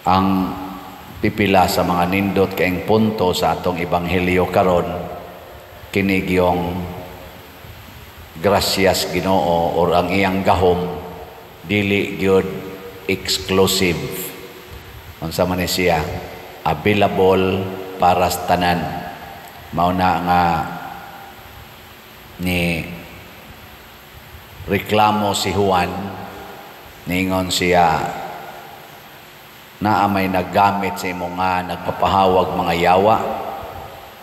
Ang pipila sa mga nindot kaayong punto sa atong ebanghelyo karon, kini gyung grasya sa Ginoo or ang iyang gahom dili gyud exclusive. Unsa man ni siya? Available para sa tanan. Mao na nga ni reklamo si Juan, ningon siya, "Naa may naggamit sa imo nga nagpapahawag mga yawa,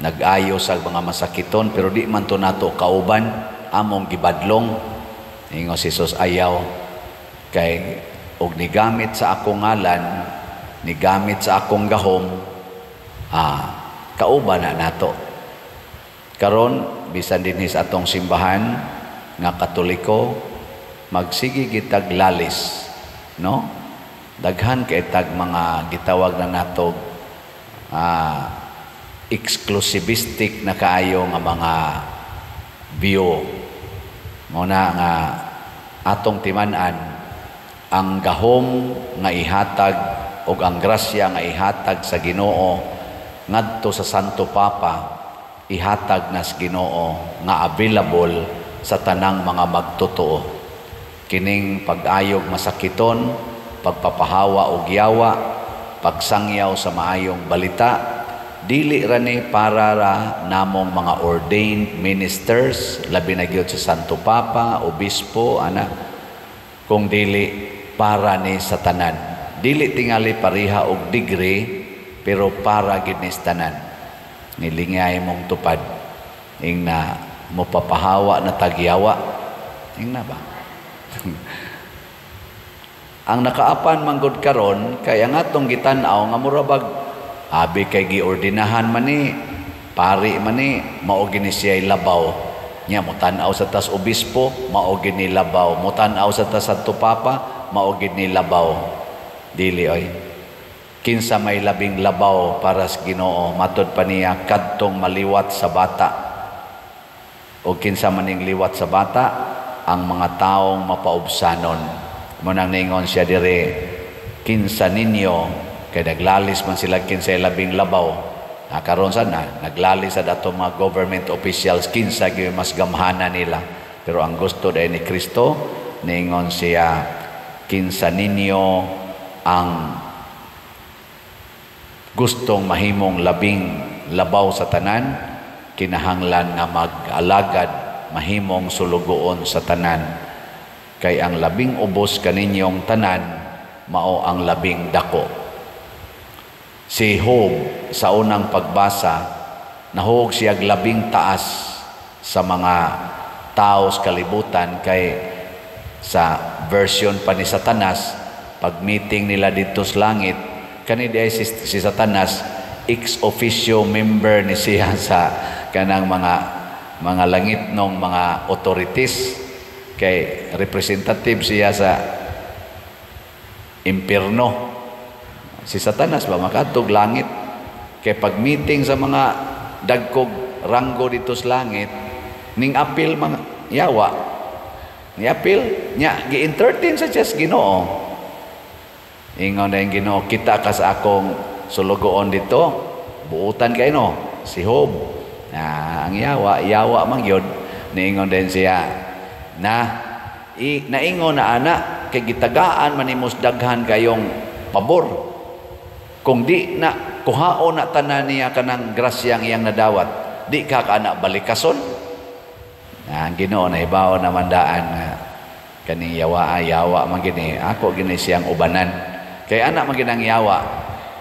nag-ayo sa mga masakiton, pero di man to nato kauban, among gibadlong." Ingon si Jesus, "Ayaw, kay og nigamit sa akong ngalan, nigamit sa akong gahom, kauban na nato." Karon, bisan dinhi sa atong simbahan nga Katoliko, magsige kitag lalis, no? Daghan kay tag mga gitawag na nato exclusivistic na kaayo nga mga view. Mao na nga atong timan-an ang gahom nga ihatag o ang grasya nga ihatag sa Ginoo ngadto sa Santo Papa, ihatag na sa Ginoo nga available sa tanang mga magtotoo. Kining pag-ayog masakiton, pagpapahawa og yawa, pagsangyaw sa maayong balita, dili ra ni para ra namong mga ordained ministers, labi na gyud sa Santo Papa, obispo ana, kung dili para ni sa tanan. Dili tingali pareha og degree, pero para gid ni sa tanan. Nilingay mong tupad, ing na mopapahawa na tagyawa, ing na ba? Ang nakaapan manggod karon kay ang atong gitan-aw nga mura bag abi kay giordinahan man ni, pari man ni, mao gini siya labaw nya. Motan-aw sa tas obispo, mao gini labaw. Motan-aw sa tas Santo Papa, mao gini labaw. Dili oy. Kinsa may labing labaw para sa Ginoo? Matod pa niya, kadtong maliwat sa bata. O kinsa maning liwat sa bata? Ang mga taong mapaubsanon. Mao nang ningon siya dire, kinsa ninyo, kay naglalis man sila kinsay labing labaw. Ah, karon sana naglalis sa dato mga government officials kinsa gyud mas gamhana nila. Pero ang gusto dahil ni Kristo, ningon siya, kinsa ninyo ang gustong mahimong labing labaw sa tanan, kinahanglan nga mag-alagad, mahimong sulugoon sa tanan. Kay ang labing ubos kaninyong tanan, mao ang labing dako. Si Job, sa unang pagbasa, nahug siya labing taas sa mga tao sa kalibutan, kay sa version pa ni Satanas, pag meeting nila dito sa langit, kani di ay si Satanas ex officio member ni siya sa kanang mga langit nong mga authorities, kay representative siya sa impierno. Si Satanas ba makadtog langit? Kay pag meeting sa mga dagkog ranggo dito sa langit, ning apil mga yawa, ni apil nya, gi-entertain sa siya sa Ginoo. Ingon na yung Ginoo, "Kita ka sa akong sulugoon dito, buutan kay no si Job." Na ang yawa, yawa man gyud. Niingon din siya na naingon na ana kay gitagaan man nimo daghan kayong pabor. Kung di na kuhaon na tanan niya kanang grasyang iyang nadawat, di ka kana balikason? Na ang Ginoo nahibaw naman daan nga kaning yawa, yawa man gini, ako gini siyang ubanan. Kay anak man ginang yawa,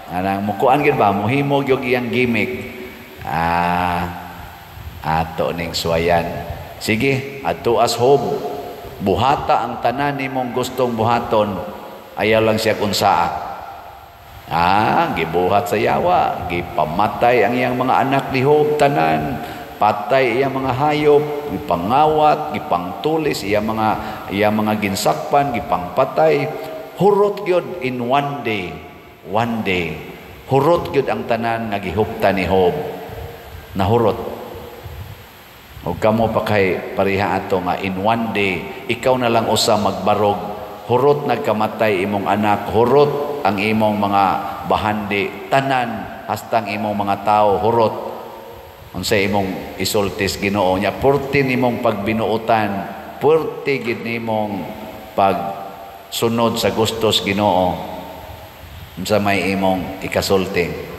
anang mukuan gid ba, muhimo gyud iyang gimmick. Ah, ato ning suwayan. "Sige, adto as Job, buhata ang tanan nimong gustong buhaton, ayaw lang siya kunsaa." Ah, gibuhat sa yawa, gipamatay ang iyang mga anak ni Job tanan, patay iyang mga hayop, gipangawat, gipangtulis iyang mga ginsakpan, gipangpatay. Hurot gyud in one day. One day. Hurot gyud ang tanan nga gihupta ni Job. Nahurot. O kamo pa kay pareha ato nga in one day, ikaw na lang usa magbarog, Hurot nagkamatay imong anak, hurot ang imong mga bahandi, tanan hastang imong mga tao hurot. Unsa imong isultis Ginoo nya? Purti nimong pagbinuotan, purti gid nimong pagsunod sa gustos Ginoo. Unsa may imong ikasulti?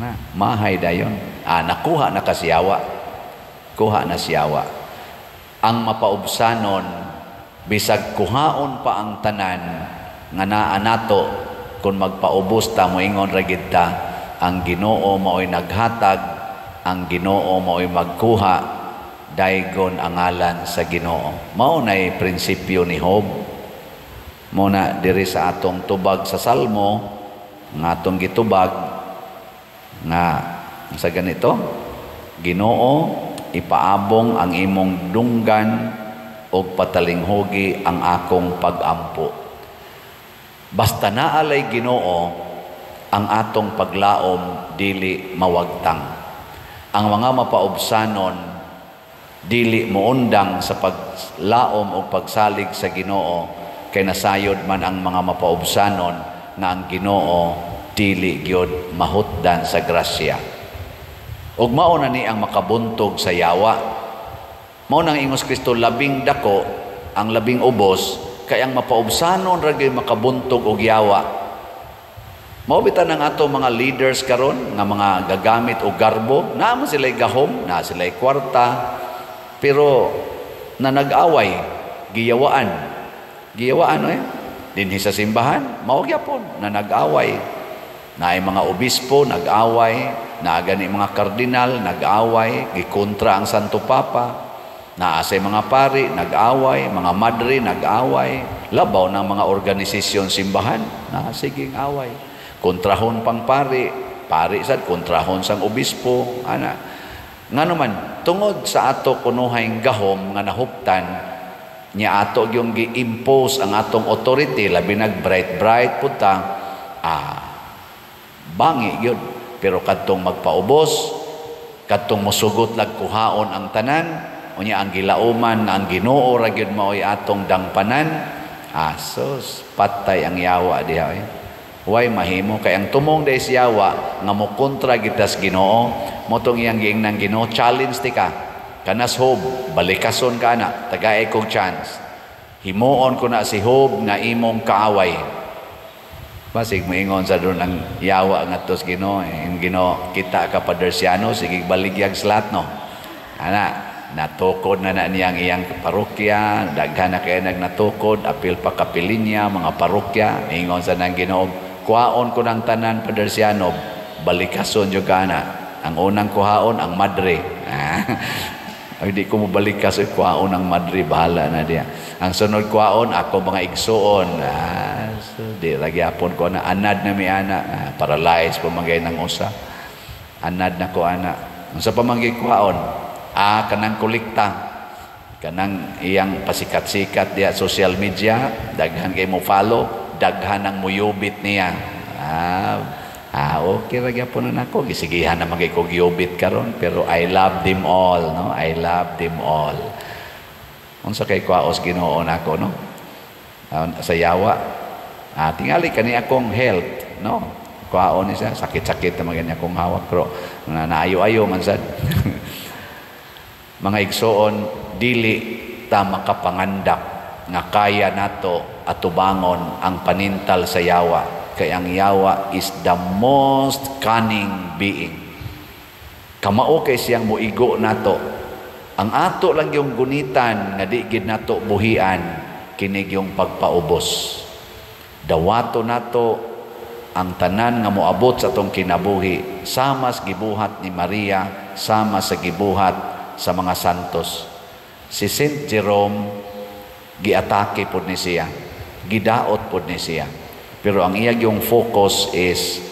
Na, mahay dayon. Ah, nakuha na ka siyawa. Kuha na siyawa. Ang mapaubsanon, bisag kuhaon pa ang tanan nga naa nato, kung magpaubos ta, moingon ra gid ta, ang Ginoo maoy naghatag, ang Ginoo maoy magkuha, daygon ang ngalan sa Ginoo. Mao nay prinsipyo ni Job. Mo na diri sa atong tubag sa Salmo nga atong gitubag nga sa ganito, Ginoo, ipaabong ang imong dunggan og patalinghugi ang akong pagampo. Basta naalay Ginoo, ang atong paglaom dili mawagtang. Ang mga mapaubsanon dili moundang sa paglaom o pagsalig sa Ginoo, kay nasayod man ang mga mapaubsanon nga ang Ginoo dili gyud mahutdan sa grasya. Ug mao na ni ang makabuntog sa yawa. Mao nang ingos Kristo, labing dako ang labing ubos, kay ang mapaubsanon ra gyud makabuntog og yawa. Mao bitan ang ato mga leaders karon nga mga gagamit og garbo, naa man sila'y gahom, naa sila'y kwarta, pero na nag-away, giyawaan. Giyawaan eh. Dinhi sa simbahan, mao gyapon na nag-away. Naay mga obispo nag-away, naa gani mga kardinal nag-away, gikontra ang Santo Papa. Naa say mga pari nag-away, mga madre nag-away, labaw ng mga organisasyon simbahan, na siging away. Kontrahon pang pari, pari sad kontrahon sang obispo, ana. Ngano man, tungod sa ato kunuhay gahom nga nahuptan nya ato yung gi-impose ang atong authority, labi nag bright bright pud ta, bangi gyud. Pero kadtong magpaubos, kadtong mosugot lag kuhaon ang tanan, unya ang gilauman nga ang Ginoo ra gyud maoy atong dangpanan, asos patay ang yawa diha eh. Way mahimo kay ang tumong dai siyawa nga mokontra gitas Ginoo, motong iyang giingnan Ginoo, challenge ti ka. Kanas Job, balikason ka na, tagay kog chance. Himuon ko na si Job nga imong kaaway. Basig moingon sa doon ang yawa nga tos Ginoo, eh, Ginoo kita ka Padersiano, sige baligyag slat no. Ana, natukod na na niyang iyang parokya, daghan na kay nagnatukod, apil pa kapilinya, mga parokya, ingon sa nang Ginoo, kuhaon ko ng tanan Padersiano, balikason jud ka na. Ang unang kuhaon ang madre. Ay, di ko mobalikas, ay, kuhaon ang madre, bahala na diya. Ang sunod kuhaon, ako mga igsuon. So, di lagi apon ko na, anad na mi ana, paralyzed pamagay ng usa. Anad na ko ana. Unsa pamagay kuhaon? Kanang kolekta. Kanang iyang pasikat-sikat diya social media, daghan kay mo follow, daghan ang muyubit niya. Okay ra gyapon na nako, gisigihan na magay kog yubit karon, pero I love them all, no? I love them all. Unsa kay kwaos Ginoo nako, no? Sa yawa. Tingali kani akong health, no? Kwaon ni siya, sakit-sakit na magani akong hawak, pero naayo-ayo man sad. Mga igsoon, dili ta makapangandak nga kaya nato atubangon ang panintal sa yawa. Kay ang yawa is the most cunning being. Kamao kay siyang moigo nato. Ang ato lang yung gunitan nga di gid nato buhian, kinig yung pagpaubos. Dawato nato ang tanan nga moabot sa atong kinabuhi, sama sa gibuhat ni Maria, sama sa gibuhat sa mga santos. Si Saint Jerome giatake pod ni siya, gidaot pod ni siya. Pero ang iya yung focus is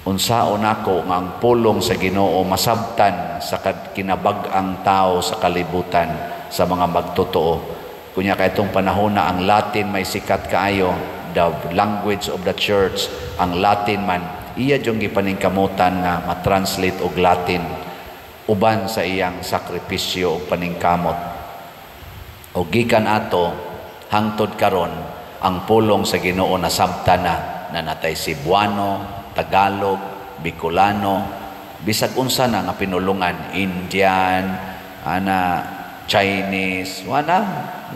unsaon nako nga ang pulong sa Ginoo masabtan sa kinabag-ang tao sa kalibutan sa mga magtotoo. Kunya kay itong panahon na ang Latin may sikat kaayo, the language of the church, ang Latin man, iya yung gipaningkamutan nga matranslate og Latin uban sa iyang sakripisyo og paningkamot. O gikan ato hangtod karon, ang pulong sa Ginoo nasabta na na natay Cebuano, Tagalog, Bicolano, bisag unsa na nga pinulungan, Indian, ana, Chinese, wala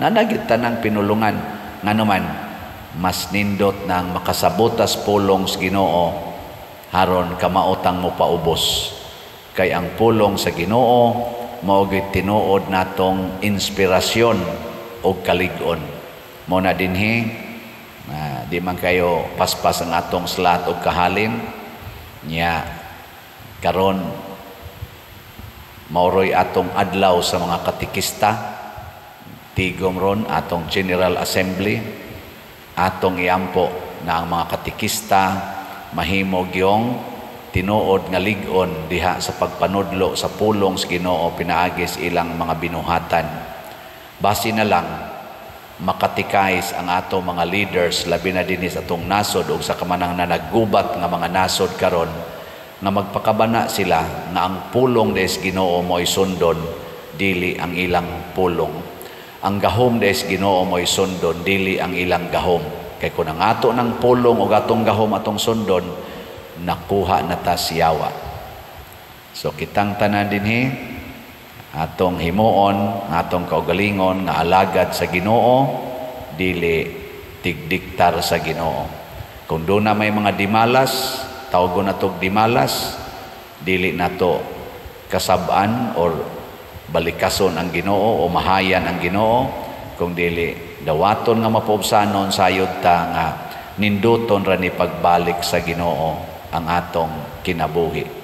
nanagit tanang pinulungan. Ngano man mas nindot nang makasabotas pulong sa Ginoo haron kamaotang mo paubos, kay ang pulong sa Ginoo mao gyud tinuod natong inspirasyon og kalig-on. Mo na dinhi na di man kayo paspas ang atong slot og kahalin nya. Karon maoroy atong adlaw sa mga katikista, tigom ron atong General Assembly. Atong iampo na ang mga katikista mahimo gyong tinuod nga lig-on diha sa pagpanudlo sa pulong sa Ginoo pinaagis ilang mga binuhatan. Basi na lang makatikais ang ato mga leaders, labi na dinhi sa atong nasod ug sa kamanang na naggubat nga mga nasod karon, nga magpakabana sila nga ang pulong des Ginoo mo'y sundon, dili ang ilang pulong. Ang gahom des Ginoo mo'y sundon, dili ang ilang gahom. Kay kung ang ato ng pulong o atong gahom atong sundon, nakuha na ta siyawa. So kitang tanan dinhi, atong himuon, atong kaugalingon nga alagad sa Ginoo, dili tigdiktar sa Ginoo. Kung doon na may mga dimalas, tawgon na tog dimalas, dili nato kasab-an or balikason ang Ginoo o mahayan ang Ginoo, kung dili dawaton nga mapaubsanon sayod ta nga ninduton ra ni pagbalik sa Ginoo ang atong kinabuhi.